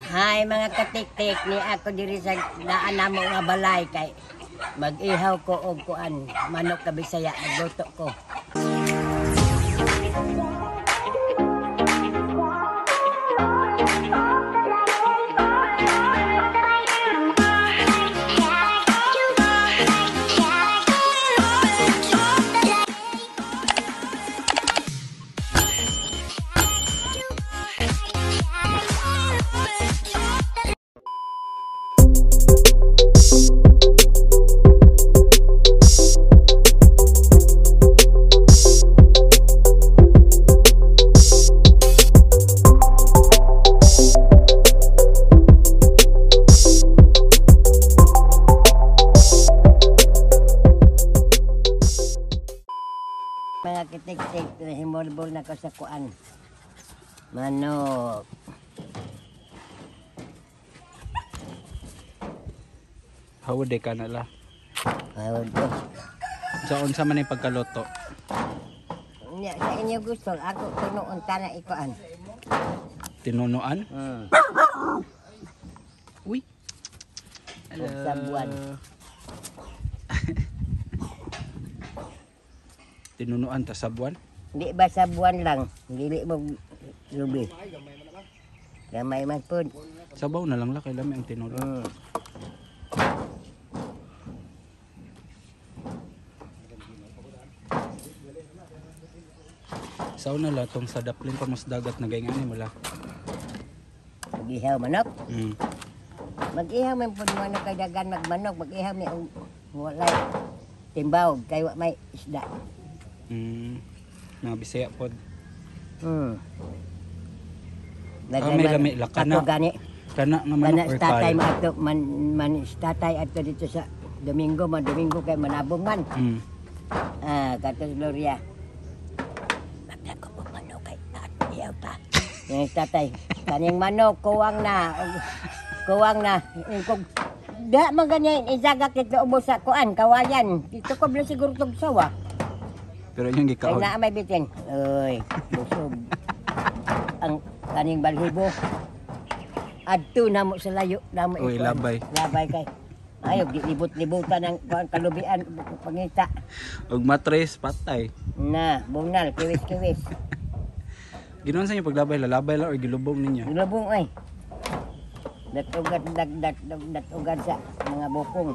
Hi mga katiktik, ni ako diri sa daan namo nga balay kay mag-ihaw ko og kuan manok ka Bisaya, magluto ko. Mga kitik-tik, himolbol na ko sa kuan. Manok. Hawod ka na la. Hawod ko. Sa unsa man yung pagkaluto? Nya, sa inyo gusto, ako tinuon tana ikuan. Tinunuan? Uy. Hello. Sa buwan. Tinunuan ta sa buwan? Di ba sa buwan lang, dili mo lubi. Gamay man po. Sabaw na lang la kay lami ang tinulo. Saw na la tong sa daplin pa mas dagat na gayngani mo la. Mag-ihaw manok. Mag-ihaw man po manok kay dagan magmanok, mag-ihaw mi og walay timbaw kay wa may isda. Mga Bisaya pod. Lagay Ah, may lami la kana. Ato gani. Kana nga Kana manok or tatay kal. mo ato man man tatay ato dito sa Domingo man Domingo kay manabong man. Ah, kato Gloria. Magdako po manok kay at iyaw ta. Yung tatay, kaning manok kuwang na. Kuwang na. Ingkog da man ganyan izagak dito ubos sa kuan kawayan. Dito ko bla siguro tog sawa. Pero inyong Kay gikaon. naa may bitin. Oy, busog. Ang kaning balhibo. Adto na mo sa layo na mo Uy, ikuan. labay. Labay kay. Ayaw, libot-libutan ang kuan kalubian pangita. Og matres patay. Na, bunal, kiwis-kiwis. Ginoon sa inyo paglabay lalabay la or gilubong ninyo? Lubong ay. Datugan dag datugan sa mga bukong.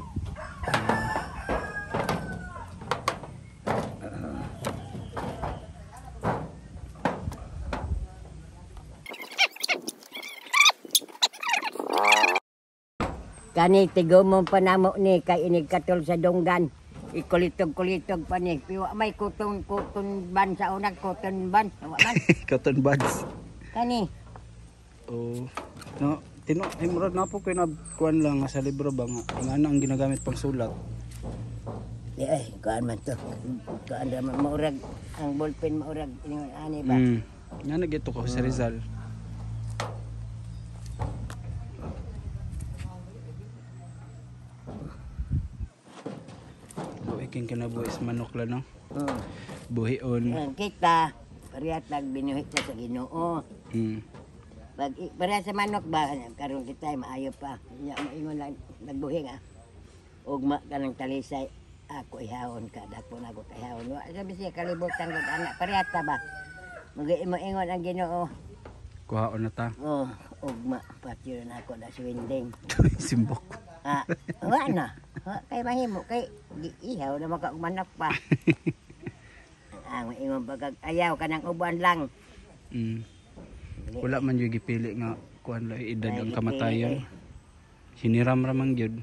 Kani tigo mo panamo ni kay inig katol sa donggan. Ikulitog-kulitog pa ni. Piwa may kutong kutong ban sa unang kutong ban. Wa man. Cotton buds. Kani. Oh. No, tino ay murag na po kay na kuan lang nga sa libro ba nga ang ano ang ginagamit pang sulat. Di ay, kuan man to. Kuan ra man maurag ang ballpen maurag ingon ani ba. Nga nagito ko sa Rizal. Buhi king kinabuhi is manok la no. Buhion. Ang kita parehas lang binuhit na sa Ginoo. Pag parehas sa manok ba karon kita ay maayo pa. Nya moingon lang nagbuhi nga. Ugma ka ng talisay ako ihawon ka dako na ako kahawon. Wa sabi siya kalibutan gud anak parehas ta ba. Mag-ingon ang Ginoo. Kuhaon na ta. Oh, ugma patyo na ako na swinding. Simbok. Ah, wa na. Wa kay mahimo kay ihaw na maka manok pa. Ang ingon pagkag ayaw kanang uban lang. Wala man yung gipili nga kuan la edad Ay, ang gipili, kamatayon. eh. Hiniram ra man gyud.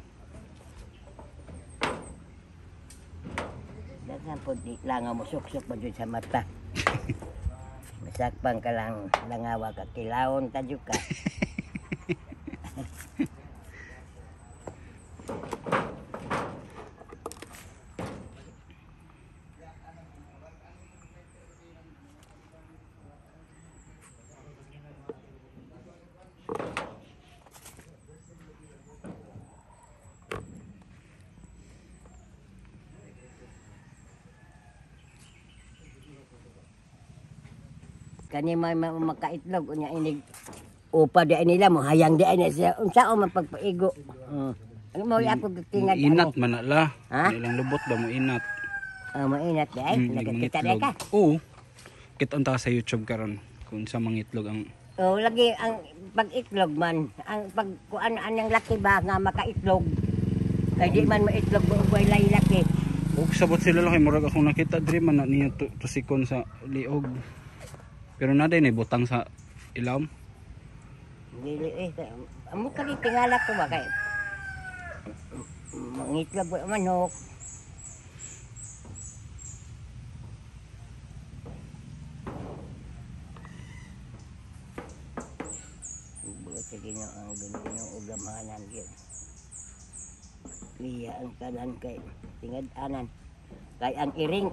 Daghan po di langaw mo suksok pa jud sa mata. Masakpan ka lang langawa ka kilawon ta jud ka. Kani may makaitlog unya inig Upa di nila mo hayang di na siya. Unsa man pagpaigo. Ano mo ako gitingag Inat man na la. Ha? Ilang lubot ba mo inat? Oh, mainat di ay. Nagkita di ka. Oo. Kita unta sa YouTube karon kung sa mangitlog ang Oh, lagi ang pag-itlog man, ang pag kuan anang laki ba nga makaitlog. Kay di man maitlog buong buhay lay laki. Ug sabot sila lang kay murag akong nakita diri man na niya tusikon sa liog. Pero na day butang sa ilawom. Dili eh amo kali tingala ko ba kay mangitlog ba manok. Buot sa Ginoo ang Ginoo ug gamhanan gyud. Iya ang tanan kay tingad-anan. Kay ang iring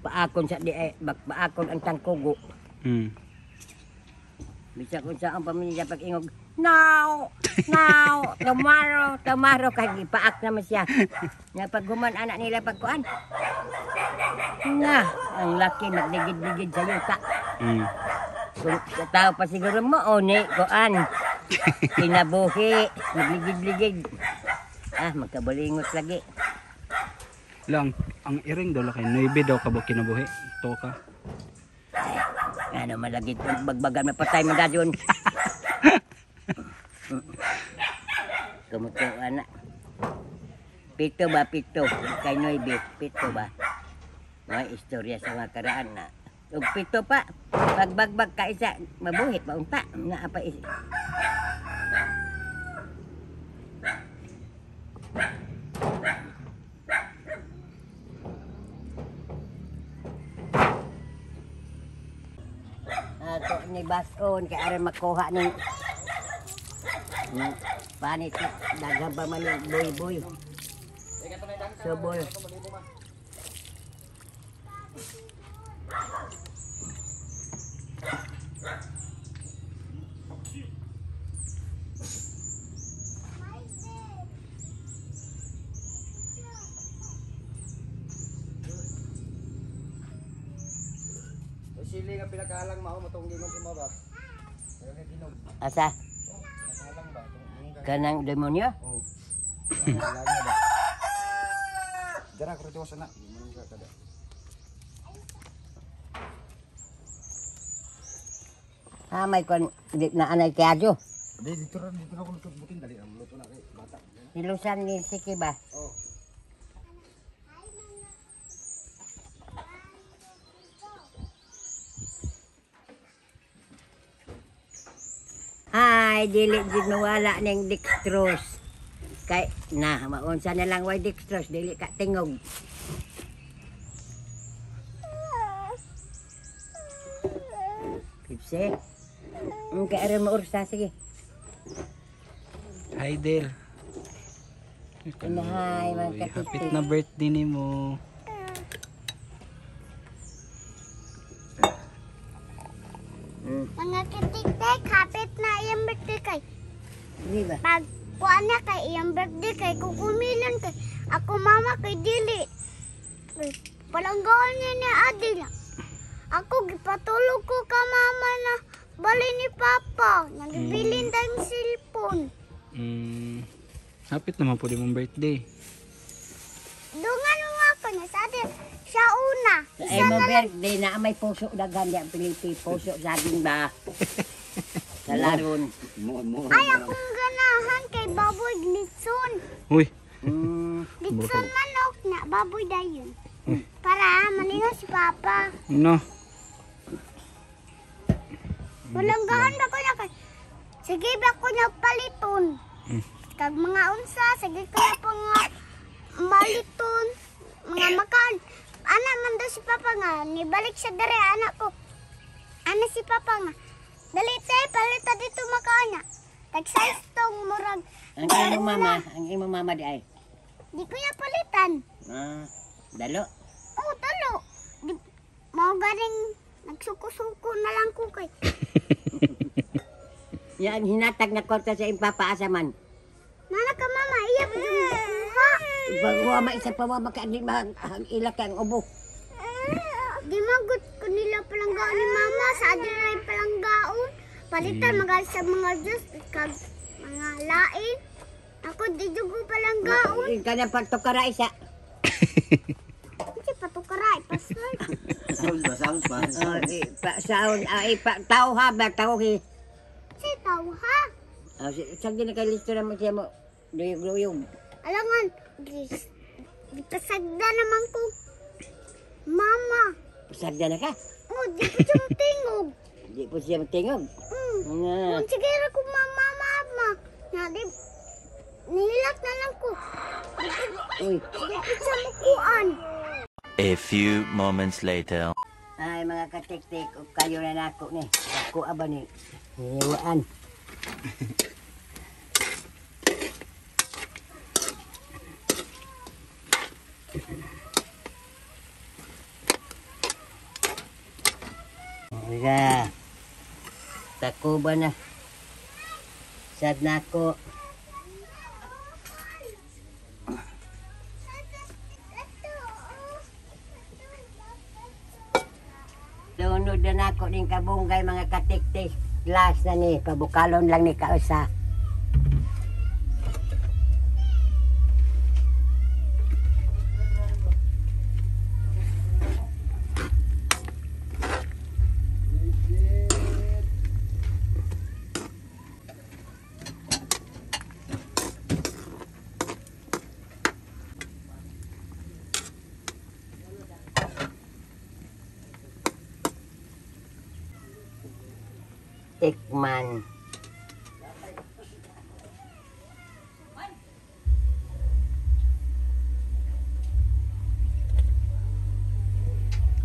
paakon sa di ay paakon ang tangkugo. Bisag unsa ang pamilya pag-ingog, now, now, tomorrow, tomorrow kay gipaak naman siya. Nga paghuman anak nila pagkuan. Nga, ang laki magligid-ligid sa yuta. Kung sa tao pa siguro mo, o ni, kuan. Kinabuhi, magligid-ligid. Ah, magkabalingot lagi. Lang, ang iring daw kay 9 daw ka ba kinabuhi? Toka. Ay, ano malagid, bagbagan mapatay mo dayon. Kumuto, anak. 7 ba, 7? Kay 9, 7 ba? Mga istorya sa mga karaan na. Ug 7 pa, pagbagbag ka isa, mabuhi pa unta. Naa pa isa. Ato ni bason kay aron makuha ning panit daghan pa man ning buy-buy. Subol. Sili nga pinakahalang mao matong gingon si Maba. Asa? Nakahalang ba? Kanang demonyo? Oh. Nakahalang ba? Dara ko dito sa na. Mo ka kada. Ha may kon di na anay kaayo. Di dito ra dito na ko luto butin dali ang luto na kay bata. Silusan ni Siki ba? Oh. Ay, dili gid mawala ning dextrose. Kay na maunsa na lang way dextrose, dili ka tingog. Pipsi. Kay aron maursa sige. Hi Del. Hi, mga Hapit katitik. na birthday nimo. Mga kitiktek, hapit na iyang birthday kay. Di ba? Pag kuan na kay iyang birthday kay, kukumilon kay. Ako mama kay dili. Palanggaon niya ni Adil. Ako gipatulog ko ka mama na bali ni Papa. Nagbilin tayong cellphone. Hapit naman po di mong birthday. Dungan mo ako na sa Adil. Siya una. Ay mo birthday na may puso daghan di ang Pilipi. Puso saging ba? Sa laron. Ay, akong ganahan kay baboy litson. Uy. Litson manok na baboy dayon. Para malingaw si Papa. No. Walang gahan ba ko na kay. Sige ba ko nagpaliton. Kag mga unsa, sige ko na po nga maliton. Mga makan. Ana man daw si Papa nga, nibalik siya dere anak ko. Ana si Papa nga. Dali te, palita dito makaana. Tag size tong murag. Ang imong mama, ang imong mama di ay. Di ko ya palitan. Ah, dalo. Oh, dalo. Di, mao ganing nagsuko-suko na lang ko kay. Yan hinatag na kwarta sa imong papa asa man. Nana ka mama, iya po yung kuha. Bago ma isa pa wa maka di ma ang ilak ang ubo. Di magot ko nila palanggaon ni mama sa adilay palanggaon. Palitan magal sa mga juice kag mga lain. Ako di jud ko palanggaon. Kanang pagtukara isa. Kasi patukaray, pastor. Sound ba? Sound ba? Oh, pa saon ay pa tao ha ba tao hi. Si tao ha. Oh, sa gini kay listo na mo siya mo. Luyog-luyog. Alangan, gipasagda naman ko. Mama. Pasagda na ka. Oh, di ko siya tingog. Di po siya tingog. Nga. Kung sige ra ko mama, mama. Na di, nihilak na lang ko. Uy. Di ko siya mukuan. A few moments later. Ay mga katik-tik, ug kayo na nako ni. Ako aba ni. Hiwaan. Oiga. Takuba na. Sad nako. Lunod na nako ning kabunggay mga katik-tik. Last na ni, pabukalon lang ni kausa. Tikman.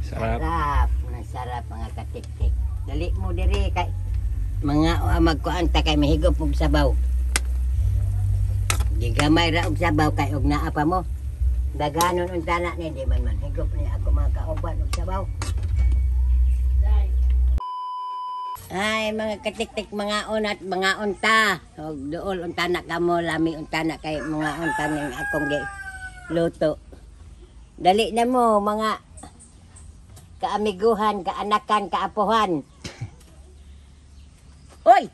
Sarap. Sarap. Masarap mga katik-tik. Dali mo diri kay mga magkuan ta kay mahigop og sabaw. Gigamay ra og sabaw kay og naa pa mo. Daganon unta na ni di man man higop ni ako mga kauban og sabaw. Ay mga katik-tik mga unat mga unta. Og duol unta na kamo lami unta na kay mga unta ning akong gi luto. Dali na mo mga kaamiguhan, kaanakan, kaapuhan. Oy!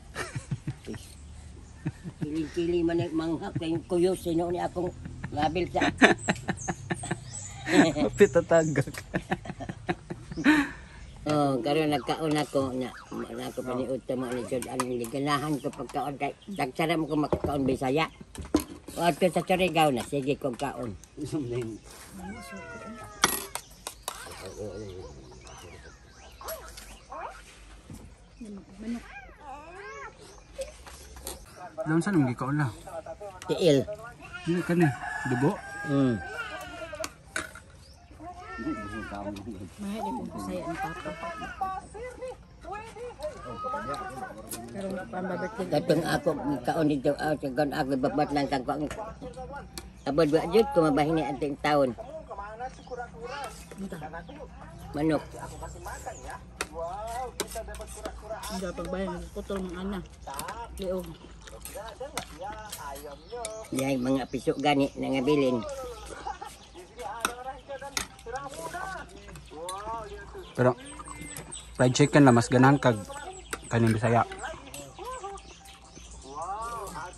Kili-kili man ang manghak kayong kuyo sino ni akong labil sa Pitatagak. Oh, karon nagkaon ako na na ako paniud mo ni jud ang ganahan ko pagkaon kay dagsara mo ko makakaon Bisaya. O adto sa Surigao na sige kog kaon. Laon sa nung gikaon la? Tiil. Dili kani dugo. Mahal di kong kusaya ni Papa. Pero pambabirthday. Katong ako kaon dito sa kaon ako babat lang kang kaon. Abod wa jud kumabahin ni ating taon. Manok. Hindi pagbayan putol mga anak. Liog. Yay mga piso gani nangabilin. Pero fried chicken la mas ganahan kag kaning Bisaya.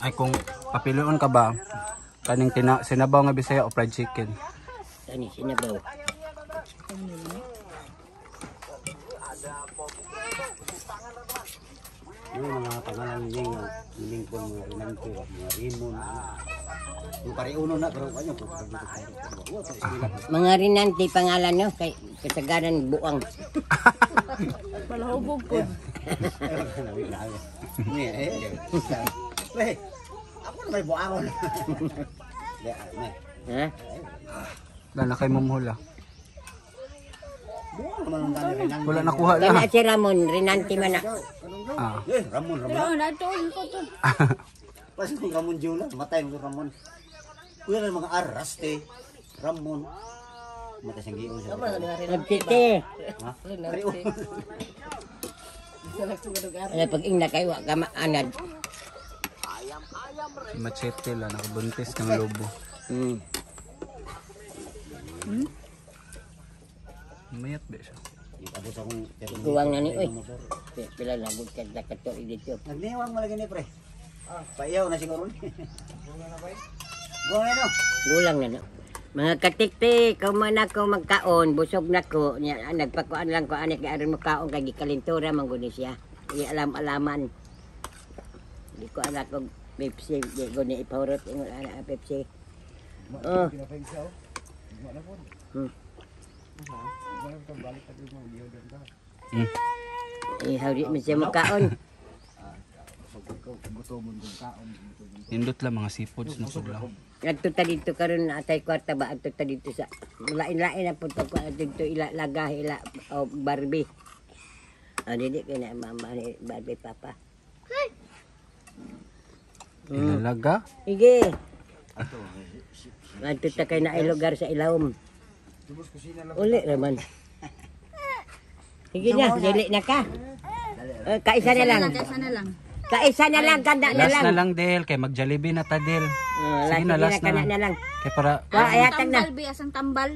Ay kung papilion ka ba kaning sinabaw nga Bisaya o fried chicken? Kani sinabaw. Yung mga pangalan niya nga lingkon mga rinante, mga rimon. Yung pariuno na pero kanyo ko. Mga rinanti pangalan no kay kasagaran buang. Palahubog po. Weh, ako na may buangon. Ha? Wala na kay mamhula. Buang naman ang dami rinante. Wala nakuha Kana la. si Ramon rinanti man na. Ah. Eh, Ramon, Ramon. Pero natuon ko to. Pas kung Ramon Jula, matay mo Ramon. Kuya na mga aras te. Ramon. Matay siyang gion siya. Nagtite. Ha? Pariuno. Ano pag ingna kay wa ka maanad. Si Machete la nakabuntis ng lobo. Mayat ba siya? Abot akong Guwang na ni oy. Pila na gud ka kato dito. Nagniwang mo lagi ni pre. Paiyaw na siguro ni. Guwang na no. Gulang na no. Mga katiktik, kung man ako magkaon, busog na ko. Nya, nagpakuan lang ko ani kay aron makaon kay gikalintura man gud ni siya. Di alam-alaman. Di ko alam kung Pepsi, di ko ni ipahurot ingon ana ang Pepsi. Oh. Ihaw di man siya makaon. Nindot lang mga seafoods na pud lang. Adto ta dito karon atay kwarta ba adto ta dito sa lain-lain na pud pagkuan adto dito ila lagah ila o Barbie. Ah, dili kay na mama ni Barbie papa. Ilalaga. Sige. Adto ta kay naay lugar sa ilawom. Uli raman. Sige na, dili na ka. Eh, kaisa na lang. Kaisa na lang. Kaisa na lang, kada na Last lang. na lang Del kay mag-Jollibee na ta Del. Oh, Sige na, last na kana lang. na lang. Kay para Wa, ayatag na. Tambal, bi, asang tambal.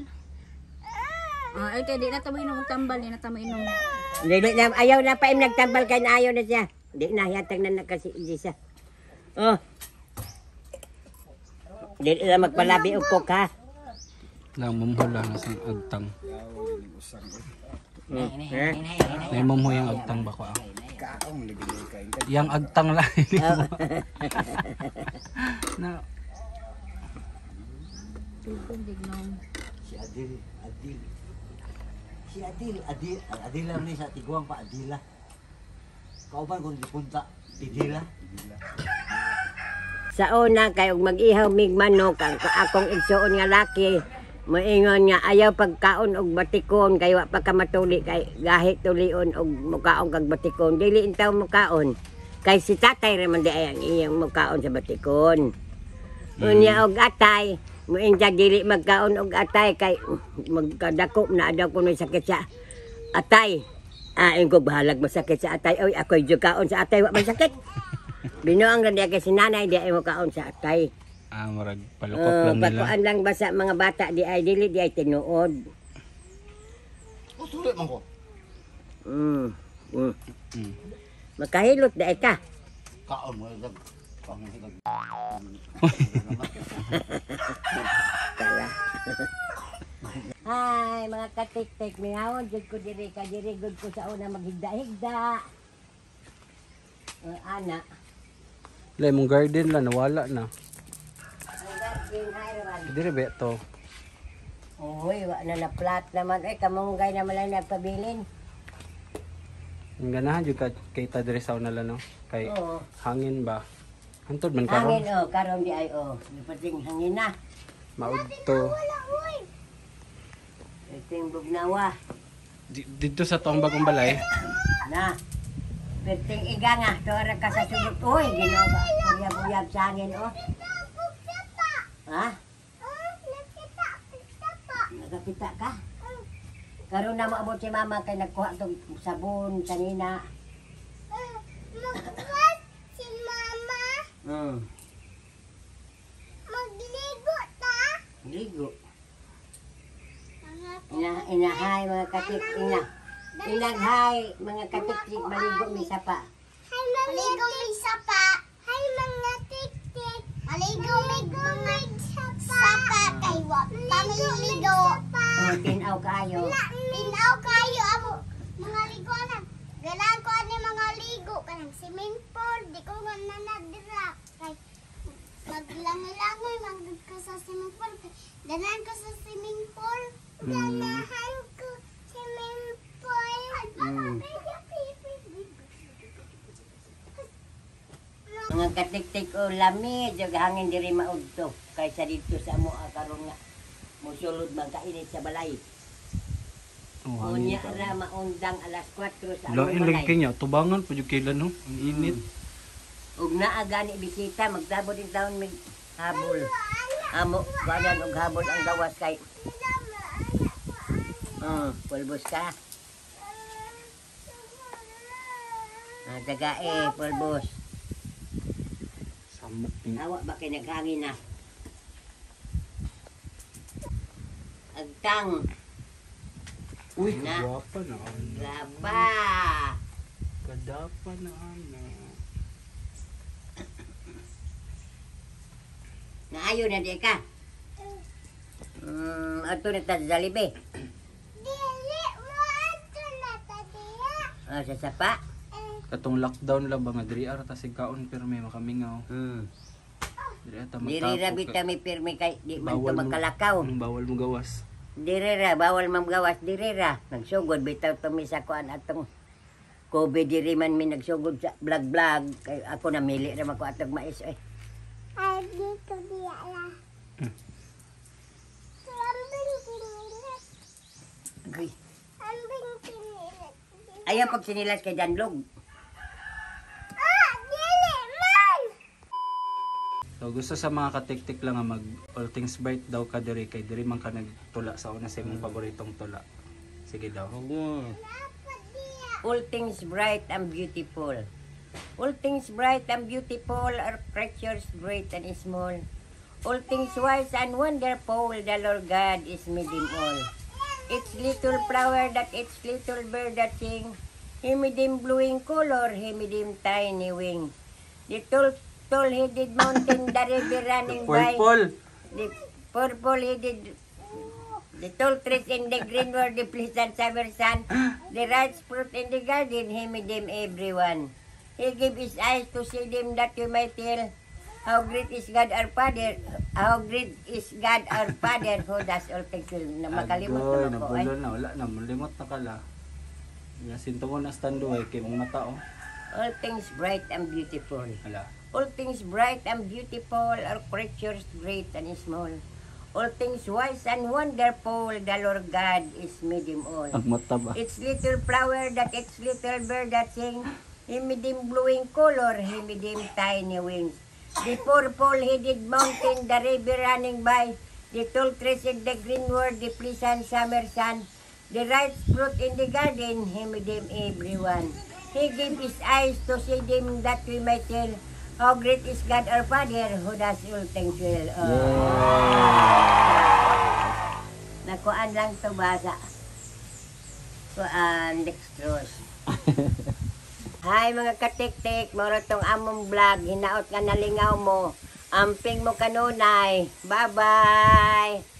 Ah, ay kay di na ta mo inom og tambal, di na ta mo inom. Dili na, ayaw na pa im nagtambal kay na ayaw na siya. Di na, yatag na na kasi hindi siya. Oh. Dili na magpalabi og coke ha. lang mumhol lang sa agtang. Ha? Nay mumho yung agtang ba ko ah. Yang agtang lang. Na Tubig no. Si Adil, Adil. Si Adil, Adil, Adila ni sa Tiguang pa Adila. Kauban kung dipunta, Tidila. Sa una kay og mag-ihaw mig manok ang akong igsuon nga laki moingon nga ayaw pagkaon og batikon kay wa pa ka matuli kay gahi tulion og mukaon kag batikon dili intaw mukaon kay si tatay ra man di ay ang iyang mukaon sa batikon. Unya og atay moingon siya dili magkaon og atay kay magkadako na daw kuno sakit sa atay. Ah, ko bahalag masakit sa atay. Oy, ako'y kaon sa atay, wa man sakit. Binuang ra diya kay si nanay di ay mo kaon sa atay. ah, murag palukop lang nila. Pakuan lang ba sa mga bata di ay dili di ay tinuod. Oh, tuloy man ko. Makahilot di ay ka. Kaon mo lang. Kaon mo lang. Kala. Hi mga katik-tik, mingawon jud ko diri ka diri gud ko sa una maghigda-higda. Ana. Lay mong garden lang nawala na. Ang garden hay raman. Dire be to. Uy, wa na na plat naman. Ay, kamunggay naman lang nagpabilin. Ang ganahan jud ka kay ta dire sa una lang no. Kay Oo. hangin ba. Hantod man karon. Hangin oh, karon di ay oh. Pating hangin na. Maudto. Iting bugnawa. Dito sa tuong bagong balay. Na. Perting iga nga, tuara ka sa sulod. Uy, Ginoo ba? Buyab-buyab sa hangin, oh. Ha? Nakakita ka? Karon na maabot si mama kay nagkuha tong sabon kanina. Magwas si mama. Magligo ta. Ligo. Ina, inahay mga katik, ina. Inaghay mga katik, maligo mi sapa. Hi mga Maligo mi sapa. Hi mga tik-tik. Maligo mi mga sapa kay wa pamiligo. Oh, tinaw kaayo. Tinaw kayo amo mga ligo na. Galaan ko ani mga ligo kanang swimming pool di ko nga na nadira kay maglangoy-langoy manggod ko sa swimming pool. Ganahan ko sa swimming pool. Ganahan ko swimming pool. Mga katik-tik o lami, jog hangin diri maudto kaysa dito sa amoa karon nga musulod man kainit sa balay. Oh, hangin Unya ra maundang alas 4 sa among Lain lagi balay. kay niya tubangan pud jud kailan no. Ang init. Ug naa gani bisita magtabot in taon mig habol. Amo kuanan og habol ang gawas kay. Oh, pulbos ka. Ah, dagae, pulbos. Samok ni. Awa ba kay naghangin na? Agtang. Uy, Na. kagwapa na. Graba. Kadapa na ana. Naayo na di ka. Ato na ta sa Jollibee. Dili mo ato na ta diya. Ah, sa sapa. Katong lockdown lang ba nga diri ara ta sig kaon pero may makamingaw. Diri ata Diri ra matapok. bita mi pirmi kay di man Bawal to mo- magkalakaw. Bawal mo gawas. Diri ra bawal mamgawas diri ra. Nagsugod bitaw to mi sa kuan atong COVID diri man mi nagsugod sa vlog-vlog kay ako namili ra man ko atong mais eh. Ay dito diya la. Ambing kinilat. Agoy. Ambing kinilat. Ayaw pag sinilas kay Danlog. Ah, dili man. So gusto sa mga katiktik lang nga mag all things bright daw ka diri kay diri man ka nagtula sa una sa imong paboritong tula. Sige daw. All things bright and beautiful. All things bright and beautiful are creatures great and small. All things wise and wonderful, the Lord God is made them all. Each little flower that each little bird that sing, He made them blue in color, He made them tiny wing. The tall, tall-headed mountain, the river running by. Purple. The purple-headed, the tall trees in the green were the pleasant summer sun, the ripe fruit in the garden, he made them everyone. He gave his eyes to see them that you might tell how great is God our Father, how great is God our Father who does all things well. Na makalimot Agoy, naman ko ay. nabulol na wala na malimot na kala. Ya sinto ko na stand way kay mong mata oh. All things bright and beautiful. Hala. All things bright and beautiful are creatures great and small. All things wise and wonderful, the Lord God is made them all. Ang mata ba? It's little flower that it's little bird that sing. He made him blue in color, he made him tiny wings. The purple-headed mountain, the river running by, the tall trees in the green world, the pleasant summer sun, the ripe fruit in the garden, he made them everyone. He gave his eyes to see them that we might tell how great is God our Father who does all things well. Oh. Nakuan lang to basa. Kuan, dextrose. Hi mga katiktik, moro tong among vlog, hinaot nga nalingaw mo. Amping mo kanunay. Bye-bye.